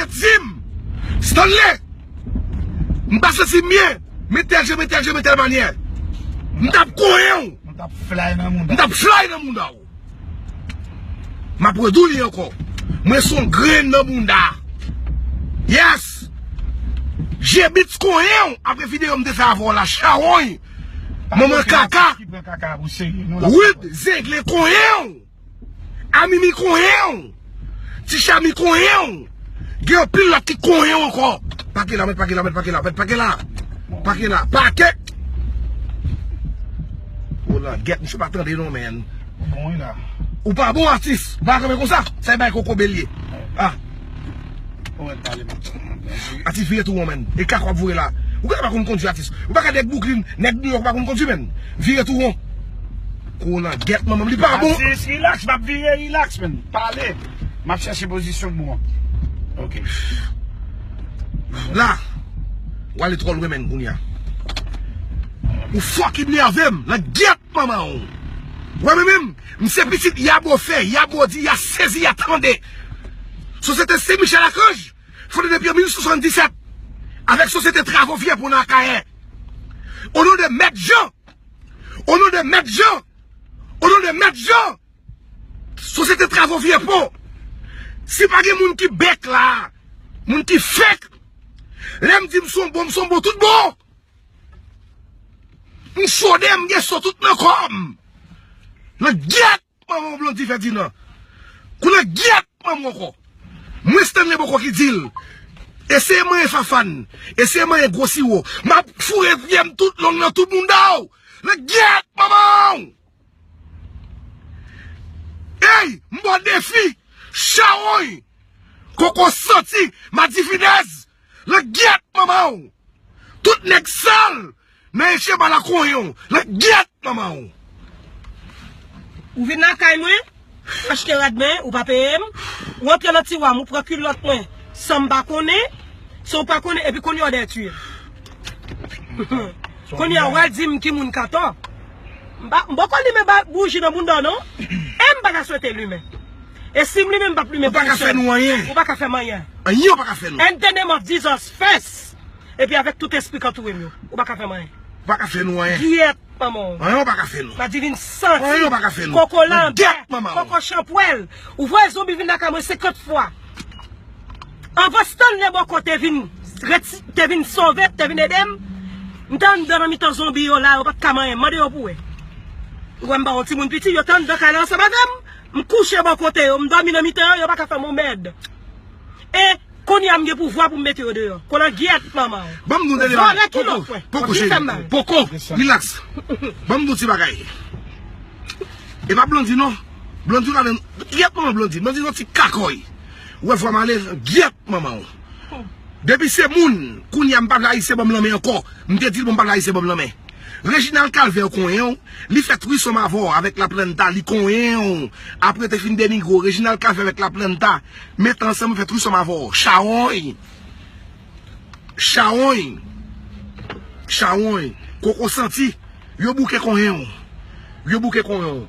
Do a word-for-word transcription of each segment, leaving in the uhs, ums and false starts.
Di m, Stanley, m pa santi m byen. Men tèl jan, men tèl jan, men tèl manyè. M t ap konyen w. M t ap fly nan mouda. M t ap fly nan mouda w. M ap redi w li ankò. Mwen se yon grenn nan mouda. Yes. G-Beatz konyen w apre videyo m te fè avè w la, chawony. Manman kaka. Wid Zengle konyen w. Amimi konyen w. Ti Chami konyen w. Gen anpil lòt ki konyen w ankò. Pake la, mèt pake la, mèt pake la, mèt pake la. Pake la, pake. O langèt, misye pa tande non, man. Bon, wi la. Ou pa bon, atis. Ou pa kanpe konsa. Sa e bay kokobe l ye. Ah. Ou mèt pale, man. Atis vire tou, man. E kaka w ap voye la. Ou genlè pa konn kondui, atis. Ou pa ka nèg Brooklyn, nèg New York ou pa konn kondui, man. Vire tou won. Kou langèt manman m, li pa bon. Atis, relax, m ap vire, relax, man. Pale. M ap chèche pozisyon k bon an. Ok. La. Ou ale twò lwen, man, kounye a. Ou fucking nève m. Langèt manman w. Wè, mwen menm, m se pitit Yabo fè, Yabo di, ya sezi, ya tande. Sosyete Sen Michel Akanj fonde depi an mil nèf san swasanndisèt avèk Sosyete Travo Vye Pon nan Akayè. O non de Mèt Jan, o non de Mèt Jan, o non de Mèt Jan, Sosyete Travo Vye Pon. Si pa gen moun ki bèk la, moun ki fèk, lè m di m se yon bon, m se yon bon tout bon. M chode, m gen so tout nan kò m. Langèt manman w Blondy Ferdinand. Kou langèt manman w ankò. Mwen Stanley Boko ki di l. Eseye manyen Fafane. Eseye manyen gwo siwo. M ap foure pye m tout long nan tout mouda w. Langèt manman w. Ey, m ba w defi. Chawony. Koko santi. Madivinèz. Langèt manman w. Tout nèg sal nan Echebal la konyen w. Langèt manman w. Ou vin lakay mwen, achte rad mwen, ou pa peye m. Ou antre nan tiwa m, ou pran kilòt mwen, san m pa konnen, san w pa konnen, epi kounye a w dèyè tiye m. Kounye a w al di m ki moun k atò. M pa, m poko limen ba, bouji nan bounda w non. E m pa ka swete limen. E si m limen, m p ap limen pou yon sèl. Ou pa ka fè nou anyen. Ou pa ka fè m anyen. Anyen ou pa ka fè nou. In the name of Jesus first. Epi avèk tout espri k antoure m yo, ou pa ka fè m anyen. Ou pa ka fè nou anyen. Gyèt manman w. Anyen ou pa ka fè nou. Madivin santi. Anyen ou pa ka fè nou. Koko lanbè. Gyèt manman w. Koko chanpwèl. Ou voye zonbi vin lakay mwen senkant fwa. Anvan Stanley Boko te vin reti-, te vin sove, te vin ede m, m te anndan nan mitan zonbi yo la, yo pa t ka manyen m. Mande yo pou wè. Ou wè m pa yon timoun piti, yo te anndan kay la ansanm avè m. M kouche bò kote yo, m dòmi nan mitan yo, yo pa ka fè m yon mèd. E kounye a m gen pouvwa pou m mete yo deyò. Kolangyèt manman w. Ban m di w de bagay. Vòlè kilòt mwen. Poko, poko, cheri. Poko. Relax. Ban m di w ti bagay. E pa Blondy non. Blondy ladan. Gyèt manman Blondy. Blondy se yon ti kakòy. Ou wè vwa m ale, gyèt manman w. Depi se moun, kounye a m pa vle Ayisyen ban m lanmen ankò. M te di l bon m pa vle Ayisyen ban m lanmen. Reginald Calvert konyen w, li fè trisòm avè w avèk Laplanta, li konyen w. Apre te fin denigre w, Reginald Calvert avèk Laplanta, mete ansanm fè trisòm avè w. Chawony. Chawony. Chawony. Koko santi. Yo bouke konyen w. Yo bouke konyen w.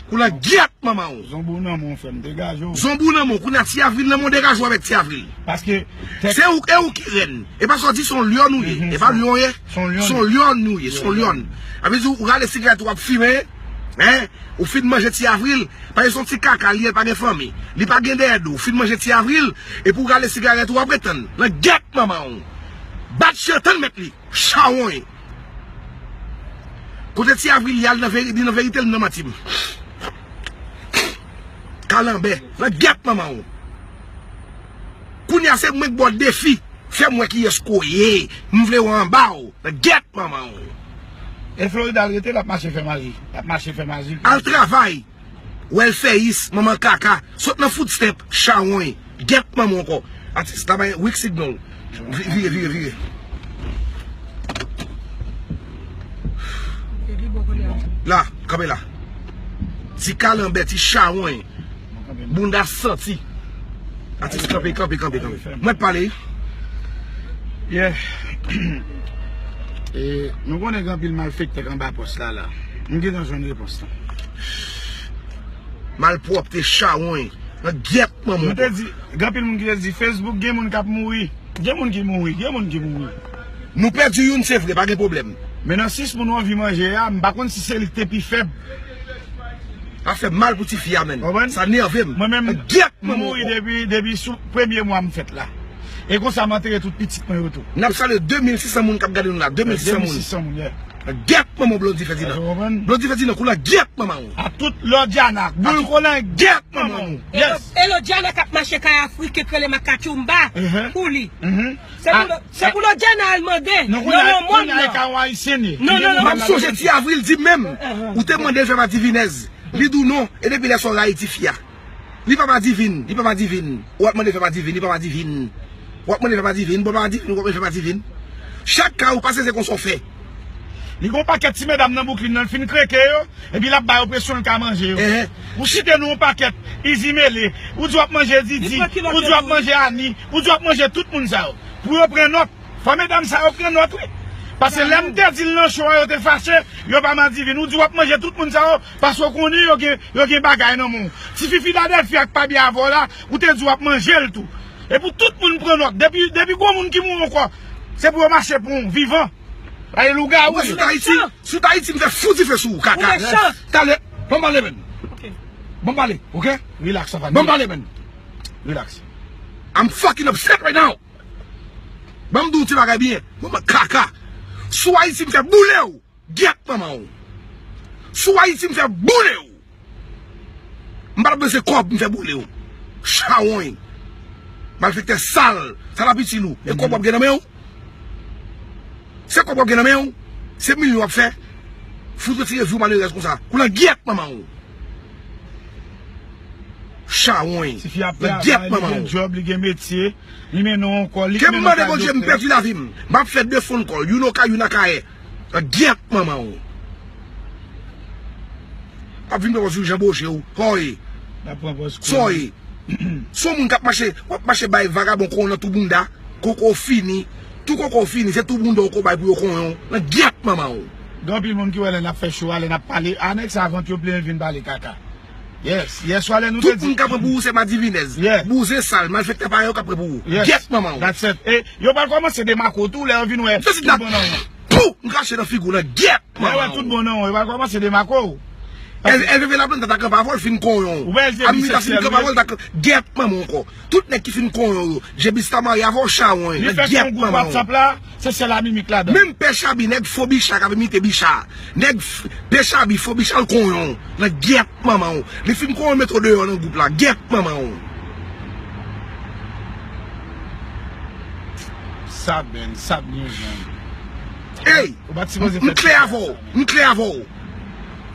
Kolangyèt manman w. Zonbi w nan men w, frè m, degaje w. Zonbi w nan men w, kounye a Ti Avril nan men w, degaje w avèk Ti Avril. Paske se ou, e ou ki rèn. E pa sa w di se yon lyòn ou ye. E pa lyòn w ye. Se yon lyòn. Se yon lyòn ou ye, se yon lyòn. Sa vle di ou rale sigarèt ou ap fimen, en? Ou fin manje Ti Avril. Paske se yon ti kaka li ye, li pa gen fanmi. Li pa gen dèyè do. Ou fin manje Ti Avril, epi ou rale sigarèt ou ap ret tann. Langyèt manman w. Bat chen tann mèt li. Chawony. Kote Ti Avril ye a, li nan veri-, li nan verite, li nan manti m. Kalanbè, langyèt manman w. Kounye a se mwen k ba w defi. Fè m wè kiyès ke w ye. M vle wè anba w. Langyèt manman w. E Florida l rete, l ap mache fè maji. L ap mache fè maji. Al travay. Wèlfèyis, manman kaka, sot nan food stamp, chawony, gyèt manman w ankò. Atis, la bay weak signal. Vi-, vire, vire, vire. La, kanpe la. Ti kalanbè, ti chawony. Bounda santi. Atis, kanpe, kanpe, kanpe, kanpe. Mwen pale. Yeah. E, nou konnen gen anpil malfektè k anba pòs la, la. M gentan jwenn repons lan. Malpwòpte, chawony. Gyèt manman w. Mwen te di, gen anpil moun ki te di, Facebook, gen moun k ap mouri. Gen moun ki mouri, gen moun ki mouri. Nou pèdi youn, se vre, pa gen pwoblèm. Men nan sis moun w anvi manje a, m pa konn si se li k te pi fèb. Sa fè m mal pou tifi a, menn. Konprann? Sa nève m. Mwen menm, gyèt manman w. M mouri depi, depi sou premye mwa m fèt la. E konsa, m antere tout pitit mwen yo tou. N ap salye de mil sis san moun k ap gade nou la. De mil sis san moun. De mil sis san moun, yeah. Gyèt manman w, Blondy Ferdinand. Èske w konprann? Blondy Ferdinand, kou la gyèt manman w. A tout Lòdyana, boul kolan, gyèt manman w. Yes. E Lòdyana k ap mache kay Afrik, k rele Makatchoumba, pou li. Se pou Lò-, se pou Lòdyana al mande nan lanmòn nan. Non, non, non. M ap sonje Ti Avril di menm, ou te mande l fè madivinèz. Li di w non, e depi lè sa w rayi tifi a. Li pa madivin, li pa madivin. W ap mande fè madivin, li pa madivin. W ap mande fè madivin, bon, madivin, w ap mande fè madivin. Chak ka ou pase se konsa w fè. Li gon pakèt ti medam nan Bouklin nan, l fin kreke yo, epi l ap ba yo presyon l ka manje yo. Ou site nou yon pakèt, Izi Mele, ou di w ap manje Didi, ou di w ap manje Ani, ou di w ap manje tout moun sa yo. Pou yo pran nòt, fò medam sa yo pran nòt, wi. Paske lè m te di l nan show a, yo te fache, yo pa madivin. Ou di w ap manje tout moun sa yo, paske w konnen yo gen, yo gen bagay nan men w. Tifi Filadèlfi ak pa byen avè w la, ou te di w ap manje l tou. E pou tout moun pran nòt. Depi, depi gon moun ki mouri ankò, se pou yo mache pou w, vivan. Ay lougawou. Ou mechan. Si w t Ayiti, si w t Ayiti, m fè fou dife sou ou, kaka. Ou mechan. Talè, ban m pale, menn. Ok. Ban m pale, ok? Relax, Safani. Ban m pale, menn. Relax. I'm fucking upset right now. Ban m di w ti bagay byen. Manman kaka. Si w Ayiti, m fè boule w. Gyèt manman w. Si w Ayiti, m fè boule w. M pa t ap bezwen kòb, m fè boule w. Chawony. Malfektè sal. Sa l ap itil ou? E kòb w ap gen nan men w? Se kòb w ap gen nan men w? Se milyon w ap fè? Fout retire vi w malerèz konsa. Kou la gyèt manman w. Chawony. Tifi ap travay, li gen djòb, li gen metye, li mennen w ankò, li mennen w kay doktè. Ke m mande Bondye m pèdi lavi m. M ap fè de phone call, youn Okay, youn Akayè. Gyèt manman w. Ap vin pran pòz sou Jan Boje w. Hoy. N ap pran pòz kou. Soy. Se yon moun k ap mache, w ap mache bay vagabon kòb nan tou bounda. Koko fini. Tou koko fini, se tou bounda w ko bay pou yo konyen w. Nan gyèt manman w. Gen anpil moun ki wè lè n ap fè show a, lè n ap pale, a nèg sa vant yo plen vin pale kaka. Yes, yèswa lè nou te di. Tout moun k ap pran pou ou se madivinèz. Yeah. Bouzen sal, malfektè parèy yo k ap pran pou ou. Yes. Gyèt manman w. That's it. E yo pral kòmanse demake w tou lè yo vin wè tout bon nan ou. Pou m krache nan figi w nan gyèt manman w. Lè yo wè tout bon nan ou, yo pral kòmanse demake w. Èl, Èl Veve Laplanta ta kanpe avè w, l fin konyen w. Ou wè Jebi Sèsyèl, wi. Amita fin kanpe avè w, l ta kan-, gyèt manman w ankò. Tout nèg ki fin konyen w yo, Jebi ta marye avè w, chawony, nan gyèt manman w. Li fè ti yon gwoup WhatsApp la, Sèsyèl a mimik ladan. Menm Pè Chabi, nèg fo bicha k ap imite bicha. Nèg f-, Pè Chabi, fo bicha, l konyen w, nan gyèt manman w. Li fin konyen w, mete w deyò nan gwoup la, gyèt manman w. Sa bèl, sa byen jwenn. Ey, m klè avè w, m klè avè w.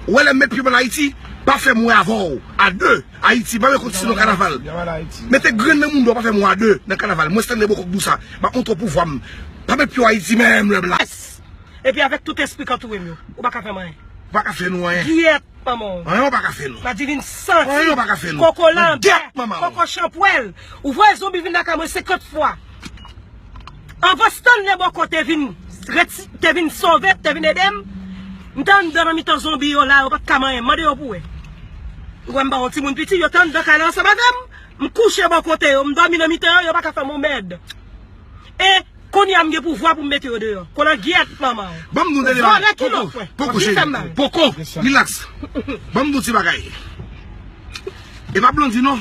Ou wè lè m met pye m ann Ayiti, pa fè m wè avè w a de. Ayiti, pa mete kont sou nan kanaval. Mete grenn nan mounda w, pa fè m wè a de nan kanaval. Mwen Stanley Bokok di w sa, m ap montre w pouvwa m. Pa met pye w Ayiti menm lè m la. Epi avèk tout espri k antoure m yo, ou pa ka fè m anyen. Ou pa ka fè nou anyen. Gyèt manman w. Anyen ou pa ka fè nou. Madivin santi. Anyen ou pa ka fè nou. Koko lanbè. Gyèt manman w. Koko chanpwèl. Ou voye zonbi vin lakay mwen senkant fwa. Anvan Stanley Boko te vin reti-, te vin sove, te vin ede m, m te anndan nan mitan zonbi yo la, yo pa t ka manyen m. Mande yo pou wè. Ou wè m pa yon timoun piti, yo te anndan kay la ansanm avè m. M kouche bò kote yo, m dòmi nan mitan yo, yo pa ka fè m yon mèd. E kounye a m gen pouvwa pou m mete yo deyò. Kolangyèt manman w. Ban m di w de bagay. Vòlè kilòt, wè. Poko, poko, cheri. Poko, relax. Ban m di w ti bagay. E pa Blondy non.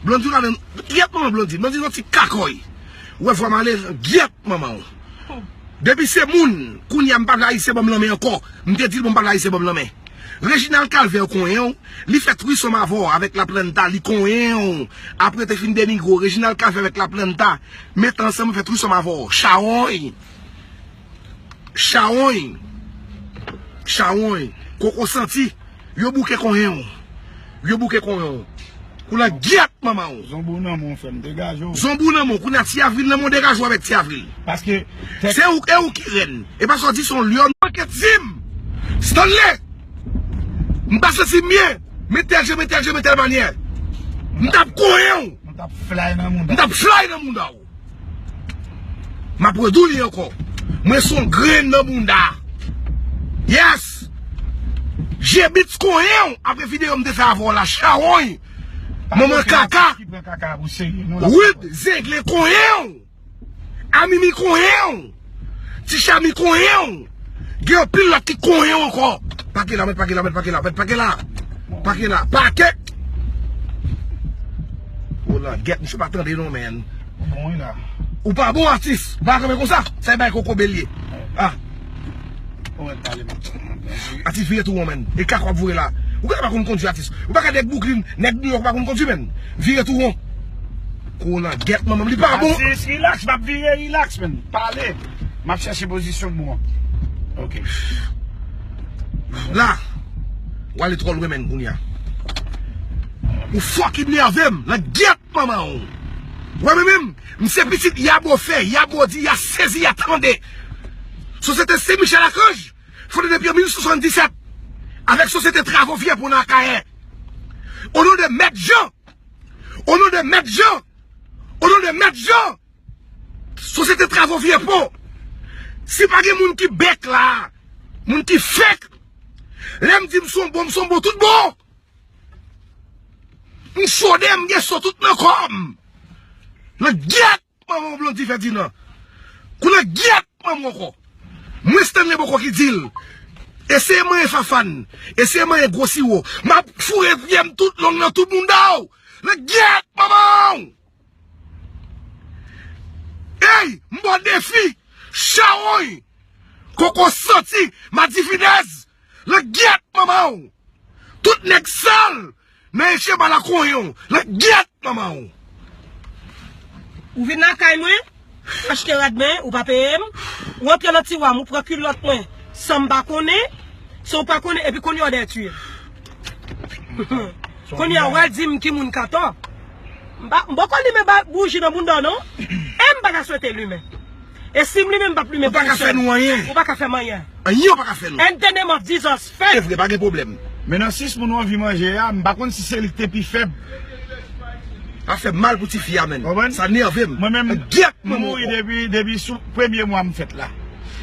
Blondy la menm. Gyèt manman Blondy. Blondy se yon ti kakòy. Ou wè vwa m ale, gyèt manman w. Depi se moun, kounye a m pa vle Ayisyen ban m lanmen ankò. M te di l bon m pa vle Ayisyen ban m lanmen. Reginald Calvert konyen w, li fè trisom avè w avèk Laplanta, li konyen w. Apre te fin denigre w, Reginald Calvert avèk Laplanta, mete ansanm fè trisom avè w. Chawony. Chawony. Chawony. Koko santi. Yo bouke konyen w. Yo bouke konyen w. Kou la gyèt manman w. Zonbi w nan men w, frè m, degaje w. Zonbi w nan men w, kounye a Ti Avril nan men w, degaje w avèk Ti Avril. Paske se ou, e ou ki rèn. E pa sa w di se yon lyòn. Manke di m. Stanley. M pa santi m byen. Men tèl jan, men tèl jan, men tèl manyè. M t ap konyen w. M t ap fly nan mounda w. M t ap fly nan mounda w. M ap redi w li ankò. Mwen se yon grenn nan bounda. Yes. Jebits konyen w apre videyo m te fè avè w la, chawony. Manman kaka. Ki pran kaka pou serye. Nou la. Wid, Zengle konyen w. Amimi konyen w. Ti Chami konyen w. Gen anpil lòt ki konyen w ankò. Pake la, mèt pake la, mèt pake la, mèt pake la. Pake la, pake. O la, gèt, misye pa tande non, man. Bon, wi la. Ou pa bon atis. Ou pa kanpe konsa. Sa e bay kokobe l ye. Ah. Ou mèt pale, man. Atis vire tou, man. E kaka w ap voye la. Ou genlè pa konn kondwi atis. Ou pa ka nèg Brooklyn, nèg New York ou pa konn kondwi, man. Vire tou won. Konan gèt manman m, li pa bon. Atis, relax, m ap vire, relax, man. Pale. M ap chèche pozisyon m bon. Ok. La. Ou ale twò lwen, man, kounye a. Ou fucking nève m. Nan gèt manman w. Wè, men menm, m se pitit Yabo fè, Yabo di, ya sezi, ya tande. Sosyete Sen Michel Akanj, fonde depi an mil nèf san swasanndisèt, avèk Sosyete Travo Fiyè Pon nan Akayè. O non de Mèt Jan, o non de Mèt Jan, o non de Mèt Jan, Sosyete Travo Fiyè Pon. Si pa gen moun ki bèk la, moun ki fèk, lè m di m se yon bon, m se yon bon tout bon. M chode, m gen so tout nan kò m. Nan gèt manman w Blondy Ferdinand. Kou nan gèt manman w ankò. Mwen Stanley Boko ki di l. Eseye manyen Fafane. Eseye manyen gwo siwo. M ap foure pye m tout long nan tout mounda w. Nan gèt manman w. Ey, m ba w defi. Chawony. Koko santi. Madivinèz. Nan gèt manman w. Tout nèg sal nan Echeba la konyen w. Nan gèt manman w. Ou vin lakay mwen, achte rad mwen, ou pa peye m. Ou antre nan tiwa m, ou pran kilòt mwen, san m pa konnen, san w pa konnen, epi kounye a w dètwi. Kounye a w al di m ki moun k atò. M pa, m poko limen ba, bouji nan bounda w non. E m pa ka swete limen. E si m limen, m p ap limen pou ou sèl. Ou pa ka fè nou anyen. Ou pa ka fè m anyen. Anyen ou pa ka fè nou. In the name of Jesus, fè. Se vre, pa gen pwoblèm. Men nan sis moun ou anvi manje a, m pa konn si se li k te pi fèb. Sa fè m mal pou tifi a, menm. Konprann? Sa nève m. Mwen menm, m mouri depi, depi sou premye mwa m fèt la.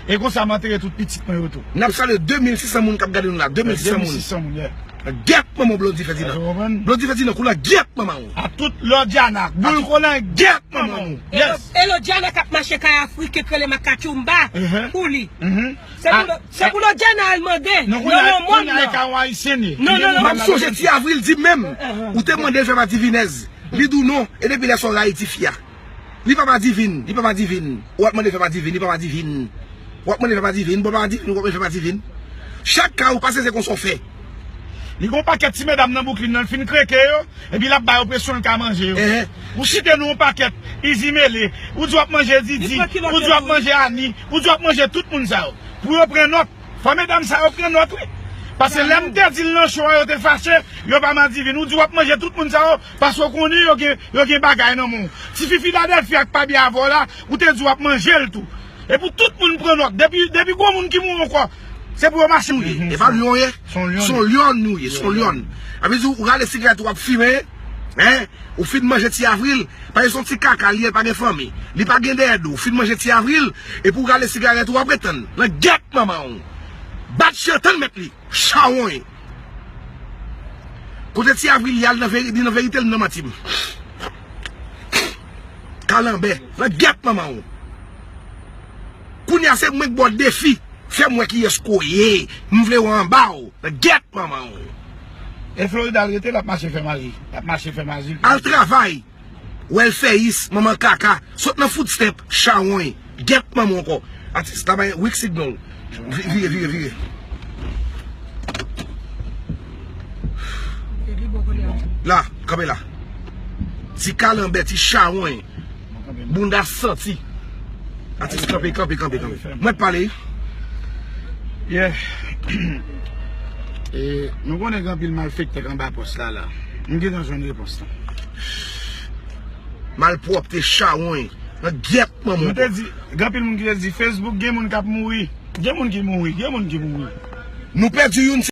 E konsa m antere tout pitit mwen yo tou. N ap salye de mil sis san moun k ap gade nou la. De mil sis san moun. De mil sis san moun, yeah. Gèt manman Blondy Ferdinand. Ou konprann? Blondy Ferdinand, kou la gèt manman w. A tout Lodiana, boul kolan, gèt manman w. Yes. Elo, elo Diana k ap mache kay Afriken k rele Makachumba pou li. Se pou lo, se pou Lodiana al mande nan yon mòn nan. Non, non, non. M ap sonje Ti Avril di m menm. Ou te mande l fè madivinèz. Li di w non. E depi lè sa w rayi tifi a. Li pa madivin, li pa madivin. Ou ap mande fè madivin, li pa madivin. Ou ap mande fè madivin, bon pa madivin, ou ap mande fè madivin. Chak ka ou pase se konsa w fè. Li gon pakèt ti medam nan Brooklyn nan, l fin kreke yo, epi l ap ba yo presyon l ka manje yo. Ou site non yon pakèt, Izi Mele, ou di w ap manje Didi, ou di w ap manje Ani, ou di w ap manje tout moun sa yo. Pou yo pran nòt. Fò medam sa yo pran nòt, wi. Paske lè m te di l nan show a, yo te fache, yo pa madivin. Ou di w ap manje tout moun sa yo, paske w konnen yo gen, yo gen bagay nan men w. Tifi Filadèlfi a k pa byen avè w la, ou te di w ap manje l tou. E pou tout moun pran nòt. Depi, depi gon moun ki mouri ankò, se pou yo mache. Nou ye. E pa lyon ye. Se yon lyòn nou ye. Se yon lyòn. Sa vle di ou rale sigarèt ou ap fimen, en? Ou fin manje Ti Avril, pa gen, se yon ti kaka li ye, li pa gen fanmi. Li pa gen dèyè do. Ou fin manje Ti Avril, epi w rale sigarèt ou ap ret tann. Nan gèt manman w. Bat chen tann mèt li. Chawony. Kote Ti Avril ye a, li nan veri-, li nan verite, li nan manti m. Kalanbè. Nan gèt manman w. Kounye a se mwen k ba w defi. Fè m wè kiyès ke w ye. M vle wè anba w. Nan gèt manman w. E Florida l rete, l ap mache fè maji. L ap mache fè maji. Al travay. Wèlfèyis, manman kaka. Sot nan food stamp, chawony. Gèt manman w ankò. Atis, la bay weak signal. Vi-, vire, vire, vire. La, kanpe la. Ti kalanbè, ti chawony. Bounda santi. Atis, kanpe, kanpe, kanpe, kanpe. Mwen pale. Yeah. E, nou konnen gen anpil malfektè k anba pòs la, la. M gentan jwenn repons lan. Malpwòpte, chawony. Nan gèt manman. Nou te di, gen anpil moun ki te di, Facebook, gen moun k ap mouri. Gen moun ki mouri, gen moun ki mouri. Nou pèdi youn,